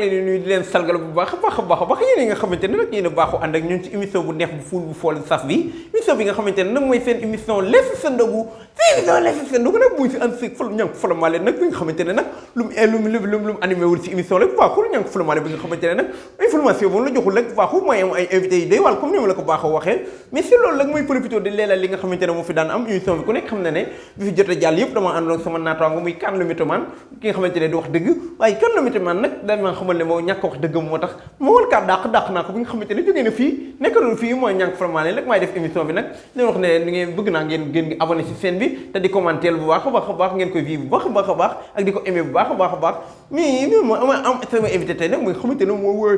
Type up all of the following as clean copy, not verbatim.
ngi leen di nuyu di leen salgal bu baax a baax yéen nga xamante ne nag yéen a baaxu ànd ak ñun ci émission bu neex bu fuul bu fool saf bi émission bi nga xamante ne nag mooy seen émission lees sa ndogu nag muy si ànd si fol ñank folomaale nag bi nga xamante ne nag lu mu animé wul ci émission rek baaxul ñank folomaale bi nga xamante ne nag information moom la joxul rek baaxul mooy am ay invité yi day wàll comme ni ma la ko baaxoo waxee mais si loolu nag mooy profité di leelal li nga xamante ne moo fi daan am émission bi ku nekk xam na ne bi fi jot a jàll yëpp dama àndoon ak sama naataango muy kan le mythomane ki nga xamante ne di wax dëgg waaye kan le mythomane nag dama xamal ne moo ñàkk wax dëgg moo tax moo wal kaa dàq naa ko bi nga xamante ne jógee na fii nekkaloon fii mooy ñànk folomaale rek maay def émission bi nag leen wax ne ni ngeen bëgg naa ngeen abonné ci chaîne bi te di commenter bu baax a baax ngeen koy vivre bu baax a baax ak di ko aimer bu baax a baax mais ma am sama invité tey nag mooy xamante ne moo wóor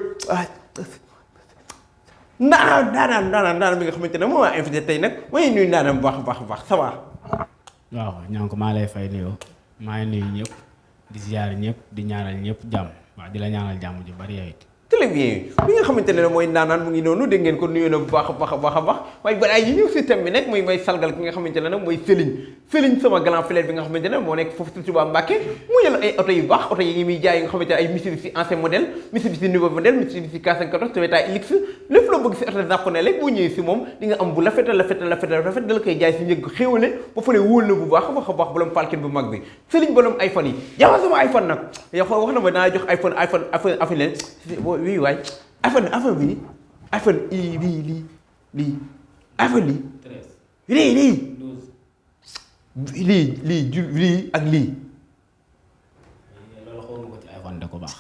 ndaanaan bi nga xamante ne moo waa invité tey nag mooy nuyu ndaanaan bu baax a baax ça va. waaw ñoo ko maa lay fay nuyoo maa ngi nuyu ñëpp di ziar ñëpp di ñaanal ñëpp jàmm waaw di la ñaanal jàmm ju bari yow it. très bien bi nga xamante ne mooy ndaanaan mu ngi noonu dégg ngeen ko nuyu na bu baax a baax waaye balaa yi ñëw si thème bi nag mooy may salgal ki nga xamante ne nag mooy Serigne sama grand frère bi nga xamante ne moo nekk foofu si Touba Mbacké mu jël ay oto yu baax oto yi muy jaay yi nga xamante ne ay Mitsubishi ancien modèle Mitsubishi nouveau modèle Mitsubishi K54 Toyota Hilux lépp loo bëgg si oto japonais rek boo ñëwee si moom di nga am bu rafet dala koy jaay si njëg xéwale ba pare wóol na bu baax a baax borom falken bu mag bi Serigne borom iPhone yi jawa sama iPhone nag yow wax na ma naa jox iPhone leen oui waay iPhone bi iPhone lii iPhone lii ak lii. loolu xawma ko ci iPhone da ko baax.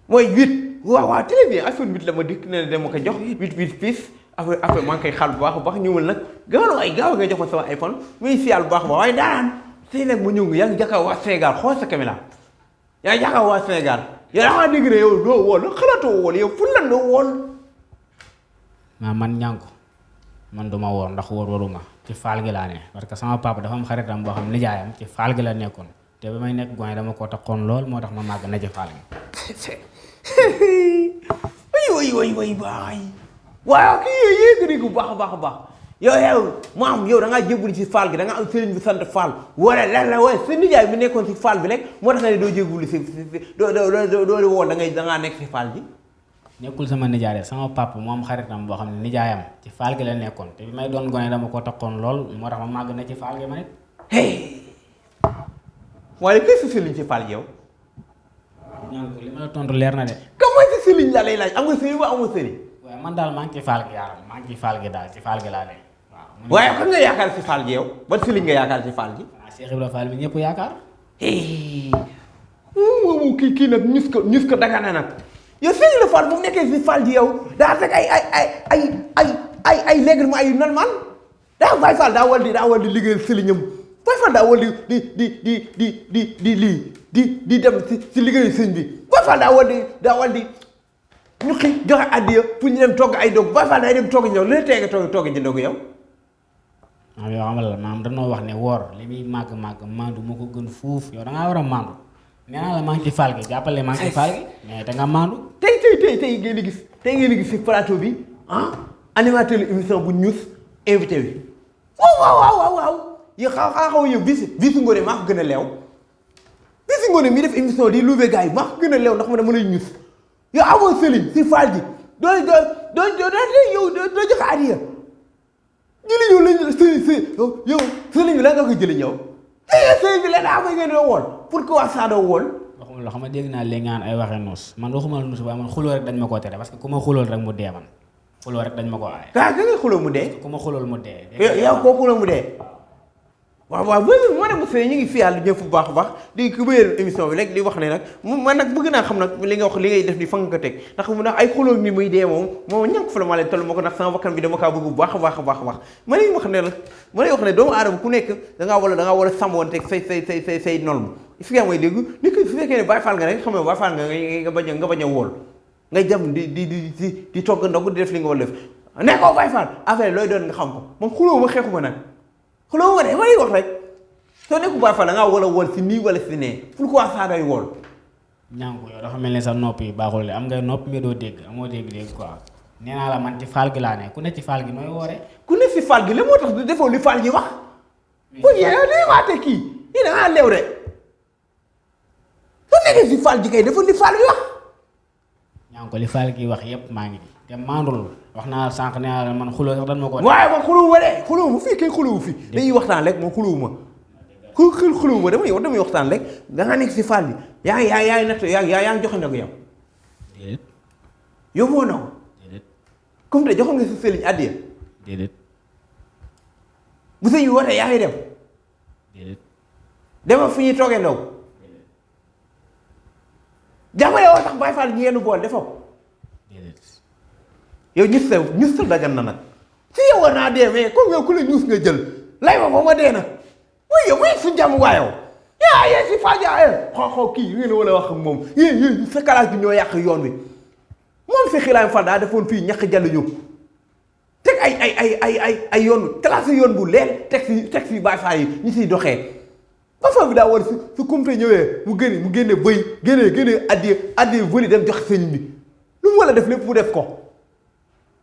mooy 8 waaw très bien iPhone 8 la ma dikk ne dama ko jox 8 pièces après maa ngi koy xaal bu baax a baax ñëwal nag gaaw nga jox ma sama iPhone muy siyaal bu baax a baax waaye daanaan tey nag ma ñëw nga yaa ngi jàkkaarloo waa Sénégal xool sa caméra yaa ngi jàkkaarloo waa Sénégal yow da ngaa dégg ne yow doo wool xalaatoo wool yow fu lan doo wool. man ñànku man duma woor ndax waruma ci faal gi laa ne parce que sama papa dafa am xaritam boo xam nijaayam ci faal gi la nekkoon te ba may nekk gone dama ko taxoon lool moo tax ma màgg na ci faal gi. way baay waaw kii yooyu yéeg bu baax a baax yow maam yow da ngaa jébbali ci faal gi da nga am sëriñ bi sant faal wala lan la waaye sa nijaay bi nekkoon ci faal bi rek moo tax nga ne doo jébbali si doo wool da ngaa nekk ci faal gi. nekkul sama nijaay sama papa moom xaritam boo xam ne nijaayam ci faal gi la nekkoon te bi may doon gone dama ko taxoon lool moo tax ma màgg na ci faal gi ma nit. waaye kay sa sëriñ ci faal gi yow. ñànku li ma la tontu leer na de. ka mooy sa sëriñ la lay laaj am nga sëriñ ba amoo sëriñ. waaye man daal maa ngi ci faal gi yaaram maa ngi ci faal gi daal ci faal gi laa ne waaw. waaye kan nga yaakaar ci faal gi yow ban sëriñ nga yaakaar ci faal gi. Cheikh Ibrahima Fall mi ñëpp yaakaar. kii nag ñus ko dagana nag yow Cheikh Ibrahima Fall moom nekkee ci faal gi yow daa teg ay règlement yu normal daa Baye Fall daa war di liggéeyal sëriñam Baye Fall daa war di dem ci liggéeyu sëñ bi Baye Fall daa war di ñu xi joxe addiya pour ñu dem togg ay dog Baye Fall day dem togg ñëw li tee nga togg ji ndog yow. waaw yow xamal la maam dañoo wax ne woor li muy màgg maandu moo ko gën fuuf yow da ngaa war a maandu nee naa la maa ngi ci faal gi jàppale maa ngi ci faal gi mais da nga maandu. tey ngeen di gis ci plateau bi animateur émission bu ñuus invité bi waaw yow xaw yow Bijou Ngoné maa ko gën a leew Bijou Ngoné mi def émission di louvé gars yi maa ko gën a leew ndax ma dama lay ñuus yow amoo sëriñ ci faal gi doo joxe adiya jëli yow lañ sëriñ bi la nga ko jëli ñëw sëriñ bi la daa koy ngeen doo wool pourquoi ça doo wool. waxuma loo xam ne dégg naa léegi nga ay waxee noos man waxuma la noos waaye man xuloo rek dañ ma koo tere parce que ku ma xulool rek mu dee man xuloo rek dañ ma koo aaye. ka nga xuloo mu dee. ku ma xulool mu dee. yow koo xuloo mu dee. waaw boobu moo ne mu fee ñu ngi fi yàlla ñëpp bu baax a baax di ko wéyal émission bi rek di wax ne nag man nag bëgg naa xam nag li nga wax li ngay def ni fa nga ko teg ndax mu ndax ay xuloo ni muy dee moom ñànk fa la maa leen toll ma ko ndax sama bakkan bi dama kaa bëgg bu baax a baax ma lay wax ne la ma lay wax ne doomu aadama ku nekk da ngaa war a sàmmoon teg say norme fi nga mooy dégg nit ki su fekkee ne Baye Fall nga rek xam ne Baye Fall nga bañ a wool ngay dem di togg ndog di def li nga war a def nekkoo Baye Fall affaire looy doon nga xam ko moom xuloo ma xeexu ma nag xuloo ma de ma lay wax rek soo nekku Baye Fall da ngaa war a wool si nii wala si nee pourquoi ça day wool. ñànku yow dafa mel ne sa nopp yi baaxul de am ngay nopp mais doo dégg amoo dégg quoi nee naa la man ci faal gi laa ne ku ne ci faal gi nooy wooree. ku ne si faal gi la moo tax du defoo li faal gi wax. bu yow li waate kii da ngaa leew de. bu nekkee si faal ji kay defoo li faal gi wax ñaan ko li faal gi wax yëpp maa ngi te maandul wax naa sànq ne man xuloo sax dan ma ko. waaye man xulóowu ma de xulóowu ma fii kenn xulóowu fi dañuy waxtaan rek moom xulóowu ma xulóowu ma damay waxtaan rek da nga nekk si faal bi yaa ngi natt yaa ngi joxe ndogu yow. déedéet. yow moo naw. déedéet. comme te joxoon nga si sëriñ addiya. déedéet. bu sëñ bi wootee yaa ngi dem. déedéet. demal fu ñuy toogee ndaw. jàppale woo sax Baay Faal ñu yenn bool defoo. déedéet. yow ñus sa dagan na nag si yow war naa dee mais comme yow ku la ñuus nga jël lay ma dee na mooy yow mooy suñu jàmm waa yow yaa yee si faja xoo kii ngeen wala wax ak moom yéen sa kalaas bi ñoo yàq yoon wi moom fi xilaam fa daa defoon fii ñàkk jàll ñu teg ay yoon classe yoon bu leel teg si Baay Faal yi ñu siy doxee ba fa bi daa war su kumte ñëwee mu génne bëy génne addiye vëli dem jox sëñ bi lu mu war a def lépp mu def ko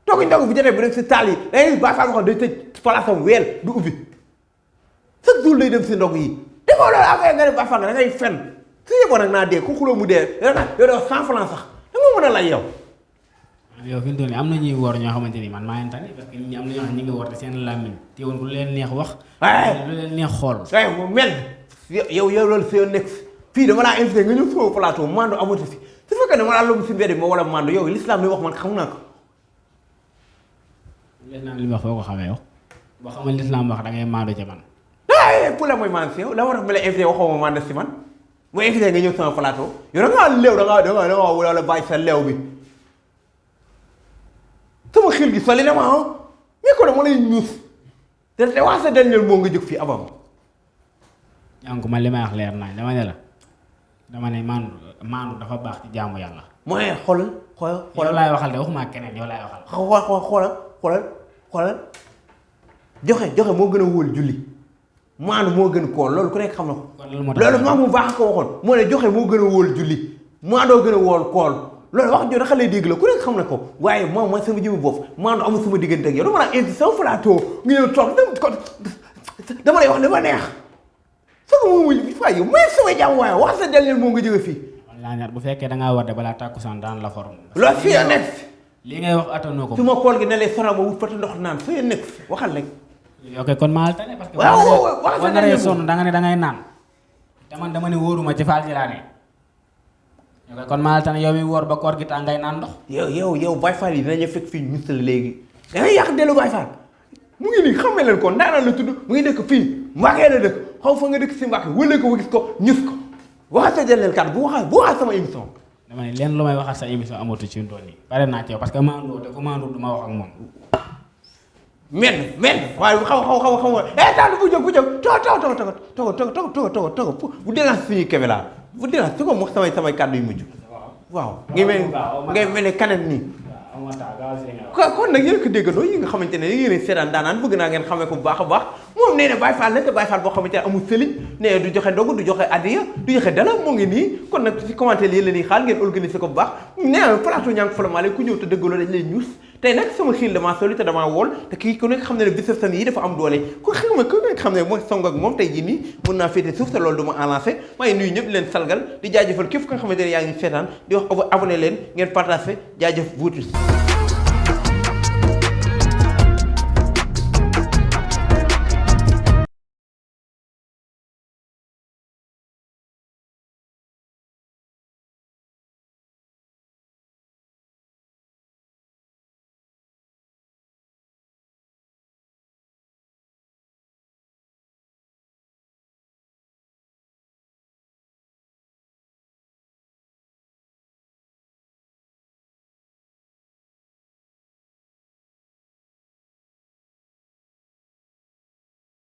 tooguñ ndogu bu jotee bu dem si taal yi dangay Baay Faal waxoon day tëj palaasam weel du ubbi chaque jour lay dem si ndog yi defoo loolu affaire nga ne Baay Faal nga da ngay fen su yëgoon nag naa dee ku xuloo mu dee yow doo 100 francs sax dama mën a lay yow yow fi mu toll nii am na ñuy woor ñoo xamante ni man maa ngi tane parce que nit ñi am na ñoo xam ne ñu ngi woor te seen làmmiñ teewoon lu leen neex wax lu leen neex xool waaye mu mel yow loolu si yow nekk fii dama laa invité nga ñëw sama plateau mando amatu fi su fekkee dama laa lom si mbedd bi ma wala mando yow l'islam li wax man xam naa ko l'islam li wax foo ko xamee yow boo xamal l'islam wax da ngay mando ca man pour la mooy man si yow la war a ma la invité waxoo ma mando si man mu invité nga ñëw sama plateau yow da ngaa leew da ngaa wala bàyyi sa leew bi sama xel gi soli na ma mais ko dama lay ñuus te wax sa dernier moo nga jóg fii avant ñànku man li may wax leer naa dama ne la dama ne maandu dafa baax ci jaamu yàlla. mooy xoolal yow laay waxal de waxuma keneen yow laay waxal. xoolal joxe moo gën a wóol julli maandu moo gën kool loolu ku nekk xam na ko. loolu maa mu baax ko waxoon moo ne joxe moo gën a wóol julli maandoo gën a wóol kool loolu wax jo xale dégg la ku nekk xam na ko waaye moom mooy sama jëmu bopp maandu amul sama diggante ak yow dama la invité sama plateau nga ñëw toog dama lay wax li ma neex. soo ko moom fay yow mooy sama jàmm waaye wax sa dellu moo nga jóge fii. wallaahi bu fekkee da ngaa war de balaa tàkkusaan daan la xorom. loolu fii nekk. li ngay wax attanoo ko. su ma kool gi ne lay sonal ma wut fatu ndox naan fii nekk waxal rek. ok kon maa tane parce que. waaw wax sa dellu sonn da nga ne da ngay naan. te man dama ne wóoruma ci faal ji laa ne. ok kon maa tane yow mi wóor ba koor gi tàng ngay naan ndox. yow Baay Faal yi dinañu fekk fii ñu léegi. da ngay yàq dellu Baay Faal mu ngi nii xamee leen ko ndaanaan la tudd mu ngi dëkk fii Mbàkke la dëkk xaw fa nga dëkk si Mbàkke wële ko gis ko ñus ko waxal sa jëleel kat bu waxal sama émission. dama ne leen lu may waxal sa émission amatu ci ndoon yi pare naa ci yow parce que maandoo te ku maandoo du ma wax ak moom. men waaye xaw tànn bu jóg toog bu dérange suñuy kebe laa bu dérange su ko wax samay kàddu yu mujj. waaw ngay mel ne kanet nii. kon nag yéen ko déggandoo yi nga xamante ne yéen seetaan daanaan bëgg naa ngeen xamee ko bu baax a baax moom nee na Baay Faal la te Baay Faal boo xamante ne amul sëliñ nee du joxe ndogu du joxe addiya du joxe dara moo ngi nii kon nag ci commentaire yi la ñuy xaar ngeen organiser ko bu baax nee na plateau ñaa ngi folomaale ku ñëw te dëggaloo dañ lay ñuus tey nag sama xiil damaa soli te damaa wool te kii ku nekk xam ne ne bisaf san yi dafa am doole ku nekk xam ne mooy song ak moom tey jii nii mën naa féete suuf te loolu du ma avancé waaye nuyu ñëpp leen salgal di jaajëfal képp nga xamante ne yaa ngi seetaan di wax abonné leen ngeen partagé jaajëf buutis